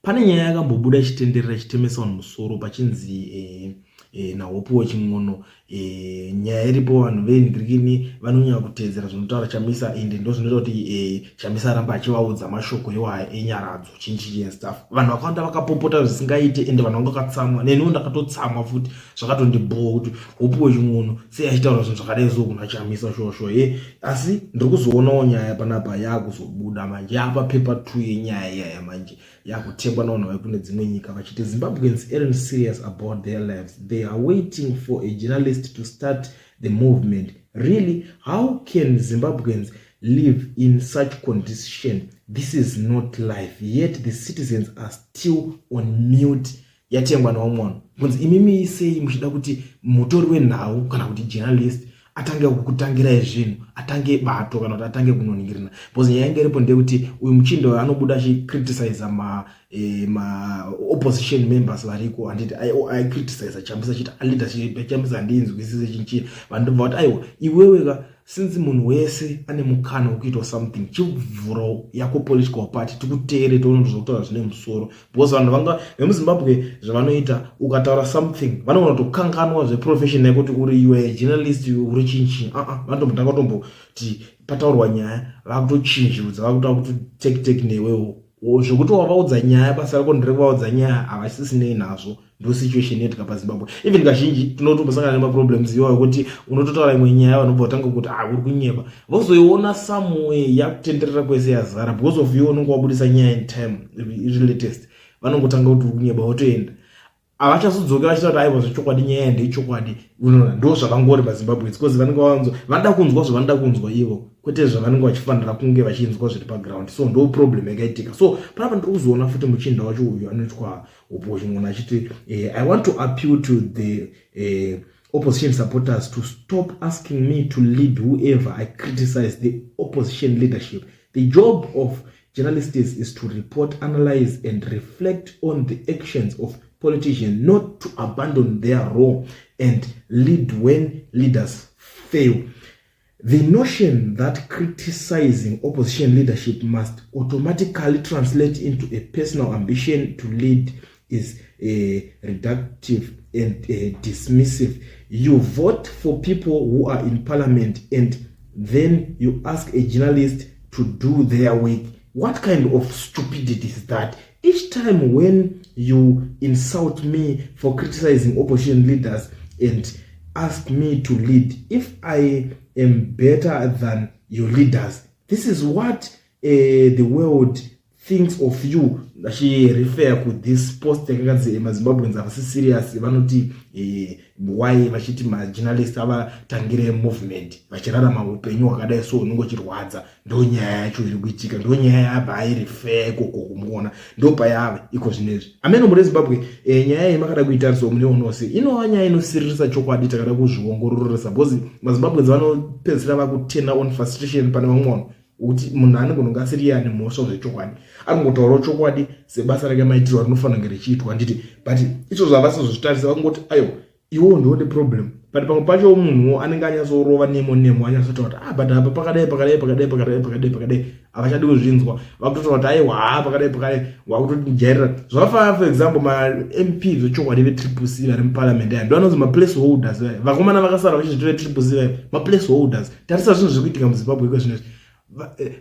Pane nyaya yakambobuda ichitenderera ichitemesa vanhu musoro pachinzi naHopewell Chin'ono, nyaya iripo, vanhu veNgirikini vanonyanya kuteedzera zvinotaura Chamisa, ende ndozvinoita kuti Chamisa arambe achivaudza mashoko iwaya enyaradzo, chinchi and stuff. Vanhu vakawanda vakapopota zvisingaite, ende vanhu vanga vakatsamwa. Neniwo ndakatotsamwa futi, zvakatondibhowa kuti Hopewell Chin'ono sei achitaura zvinhu zvakadai so kuna Chamisa shosho ye. Asi ndiri kuzoonawo nyaya panapa yakuzobuda manje, yapa paper 2 yenyaya iyaya manje yakutengwa navanhu vari kune dzimwe nyika vachiti Zimbabweans aren't serious about their lives. They are waiting for a journalist to start the movement. Really, how can Zimbabweans live in such condition? This is not life. Yet the citizens are still on mute. Yatengwa nevamwe vanhu kunzi imimi sei muchida kuti mutori wenhau kana kuti journalist atange kukutangirai zvinhu, atange bato kana kuti atange kunoningirina? Because nyaya yange iripo ndeyekuti uyu muchindo anobuda achicriticiza ma opposition members variko, handiti? Aicriticiza Chamisa achiti leadership Chamisa handinzwisise chinchi. Vanhu ndobva vati, "Aiwa, iwewe ka, since munhu wese ane mukana wekuitawo something, chivhura yako political party tikuteere, tione kuti zvokutaura zvine musoro." Because vanhu vanga vemuZimbabwe zvavanoita, ukataura something vanogona kutokanganwa zveprofession yako, kuti uri, you are a journalist, uri chinchi. Aa, vanotombotanga kutomboti pataurwa nyaya, vakutochinjirudza, vakuta kuti tek tek newewo zvekuti wavaudza nyaya, basa rako nderekuvaudza nyaya, havasisinei nazvo. Ndo situation yetika paZimbabwe. Even kazhinji tinotombosangana nemaproblems iwayo ekuti unototaura imwe nyaya, vanobva vatanga kuti, "Ah, uri kunyeba." Vozoiona someway yakutenderera kwese, yazara because of iwe unonge wabudisa nyaya in time iri latest. Vanongotanga kuti uri kunyeba, votoenda, havachazodzoka vachita kuti, "Aiwa, zvechokwadi, nyaya ndechokwadi." Unoona, ndo zvavangori maZimbabweans, because vanenge vanzwa, vanoda kunzwa zvavanoda kunzwa ivo, kwete zvavanenge vachifanira kunge vachinzwa zviri paground. So ndo problem yakaitika. So panapa ndiri kuzoona futi muchinda wacho uyu anoitwa Hopewell Chin'ono achiti, "I want to appeal to the opposition supporters to stop asking me to lead whoever I criticize the opposition leadership. The job of journalists is to report, analyze and reflect on the actions of politicians, not to abandon their role and lead when leaders fail. The notion that criticizing opposition leadership must automatically translate into a personal ambition to lead is reductive and dismissive. You vote for people who are in parliament and then you ask a journalist to do their work. What kind of stupidity is that? Each time when you insult me for criticizing opposition leaders and ask me to lead, if I am better than your leaders, this is what the world thinks of you." Achirefer kuthis post yakanzi maZimbabweans havasi serious, vanoti why vachiti majournalist avatangire movement vachirarama upenyu hwakadai so unenge uchirwadza. Ndo nyaya yacho iri kuitika, ndo nyaya yabva airefer ikoko kumuona, ndo payava iko zvinezvi. Amene muri Zimbabwe, nyaya iyi makada kuitarisa muneonawo sei? Inova nyaya inosiririsa chokwadi takada kuzviongororesa, because maZimbabweans vanopedzisira vakuturn on frustration pane vamwe vanhu, kuti munhu anenge unonge asiri iye ane mhosva zvechokwadi, aringotaurawo chokwadi sebasa rake maitirwa rinofanira kunge richiitwa, handiti? But izvozvo havasizozvitarisa, vakungoti, "Aiwa, iwewo ndiwo neproblem." But pamwe pacho munhuwo anenge anyatsorova nemo nemo, anyatsotaura kuti, "Ah, but apa pakadai, pakadai, pakadai, pakadai, pakadai, pakadai." Havachadi kuzvinzwa, vakutotaura kuti, "Aiwa, ha, pakadai, pakadai." Wakutojairira. Zvakafanana, for example, maMP zvechokwadi veTriple C vari muparliament aya, ndo anonzi maplace holders. Vaya vakomana vakasara vachizviti veTriple C vaya maplace holders. Tarisa zvinhu zviri kuitika muZimbabwe iko zvinezvi,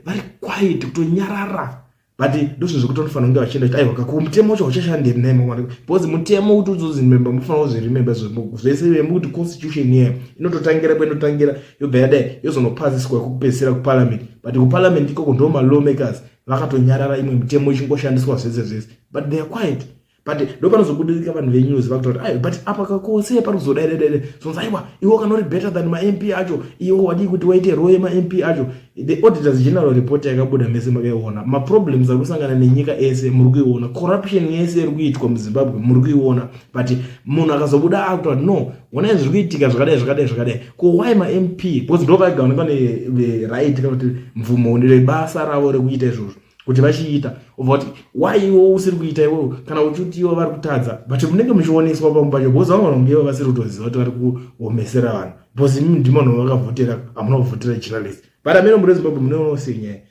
vari quiet, kutonyarara, but ndozvinhu zvekuti vanofanira kunge vachienda kuti, "Aiwa, kako mutemo wacho hauchashandiri nai mangwana," because mutemo kuti uzoziremember, mufanira kuzviremember zvese, kuti constitution iya inototangira kwainotangira, yobva yadai, yozonopasiswa kwekupedzisira kuparliament. But kuparliament ikoko ndo malawmakers vakatonyarara, imwe mitemo ichingoshandiswa zvese zvese, but they are quiet. But ndo panozobudirika vanhu venews vakuta kuti, "Aiwa, but apa kakose pari kuzodai dai dai." Zonzi, "Aiwa, iwe kanori better than maMP acho, iwe wadii kuti waite role yemaMP acho?" The Auditors General report yakabuda, mese makaiona. Maproblems ari kusangana nenyika ese muri kuiona, corruption yese iri kuitwa muZimbabwe muri kuiona. But munhu akazobuda akuta kuti, "No, onai zviri kuitika zvakadai, zvakadai, zvakadai," ko why maMP? Because ndo vaiga vanenge vane right kana kuti mvumo rebasa ravo rekuita izvozvo kuti vachiita, ubva kuti, "Why iwo usiri kuita iwewo kana uchiti iwo vari kutadza?" But munenge muchioneswa pamwe pacho, because vamwe vanhu ivo vasiri kutoziva kuti vari kuomesera vanhu, because imi ndimo vanhu vakavhotera, hamuna kuvhotera journalist. But amene muri Zimbabwe muneonawo sei nyaya?